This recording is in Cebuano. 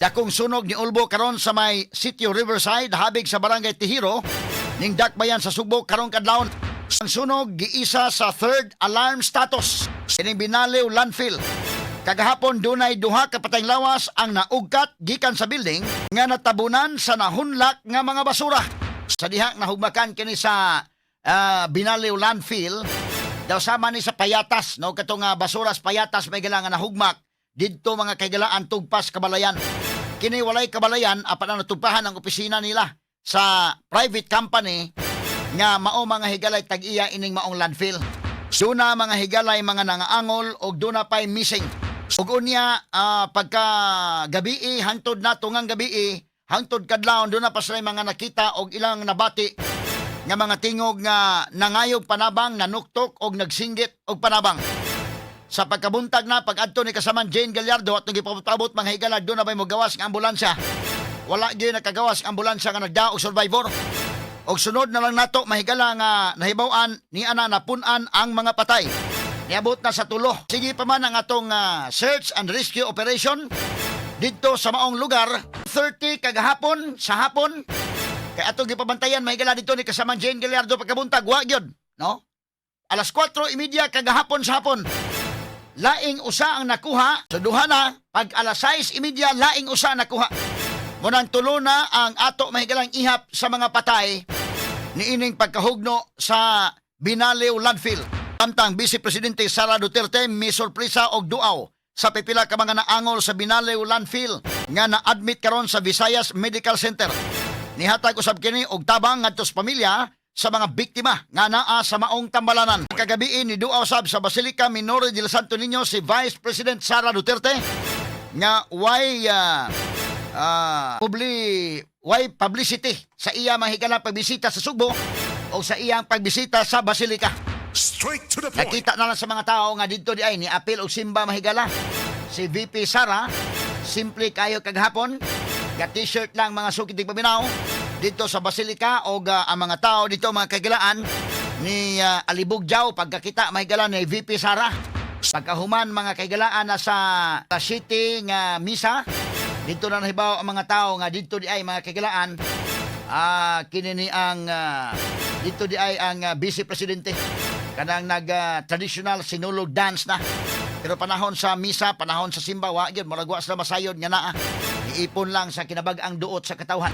Dakong sunog ni ulbo karon sa may Sitio Riverside, habig sa Barangay Tihiro, ning Dakbayan sa Sugbo karong kadlawon. Ang sunog giisa sa third alarm status. Kining Binaliw Landfill. Kagahapon, dunay duha ka patayng lawas ang naugkat gikan sa building nga natabunan sa nahunlak nga mga basura. Sa dihang nahugmakan kini sa Binaliw Landfill, daw sama ni sa payatas, no, katong basuras payatas may nga nahugmak didto, mga kahigalaan, tugpas kabalayan. Kini walay kabalayan apan ang natugpahan ang opisina nila sa private company nga mao, mga higalay, tag-iya ining maong landfill. Duna, mga higalay, mga nangaangol og duna pay missing. Ug unya pagka gabii hangtod na tungang gabii hangtod kadlawon, duna pa sila mga nakita og ilang nabati nga mga tingog nga nangayog panabang, nanuktok og nagsinggit og panabang. Sa pagkabuntag na, pag-adto ni kasaman Jane Gallardo at gipabot, mga higala, duna bay mogawas nga ambulansya. Wala gyud nakagawas nga ambulansya nga nagdaog survivor. Og sunod na lang nato, mahigala, nga nahibaw-an ni ana napun-an ang mga patay. Niabot na sa 3. Sige pa man ang atong search and rescue operation didto sa maong lugar. 30 kagahapon sa hapon kay atong gipabantayan, mahigala, dito ni kasamang Jane Gallardo pagkabuntag, wa gyud, no? Alas 4:30 kagahapon sa hapon, laing usa ang nakuha. So duha na pag alas 6:30, laing usa ang nakuha. Munang 3 na ang ato, mahigalang, ihap sa mga patay niining pagkahugno sa Binaliw Landfill. Samtang Vice Presidente Sara Duterte mi sorpresa og duaw sa pipila ka mga naangol sa Binaliw Landfill nga na-admit karon sa Visayas Medical Center. Nihatag usab kini og tabang ngadto sa pamilya sa mga biktima nga naa sa maong tambalanan. Kagabii, ni duaw sab sa Basilica Minore del Santo Niño si Vice President Sara Duterte nga way way publicity sa iya, mga higala, pagbisita sa Sugbo o sa iyang pagbisita sa Basilica. Straight to the point. Nakita na lang sa mga tao nga didto di ay ni apil og simba, mahigala, si VP Sara. Simple kayo kagahapon. Ga t-shirt lang, mga suki tigpaminaw, dito sa Basilica og ang mga tao dito, mga kahigalaan, ni alibugjaw pagkakita, mahigala, ni VP Sara. Pagkahuman, mga kahigalaan, na sa city nga misa dito na nahibaw ang mga tao nga dito di ay, mga kahigalaan, kini ni ang dito di ay ang vice presidente kanang nag traditional Sinulog dance na. Pero panahon sa misa, panahon sa simba, wa gyud, murag wa sila masayod nga naa. Iipon lang sa kinabag-ang duot sa katawhan.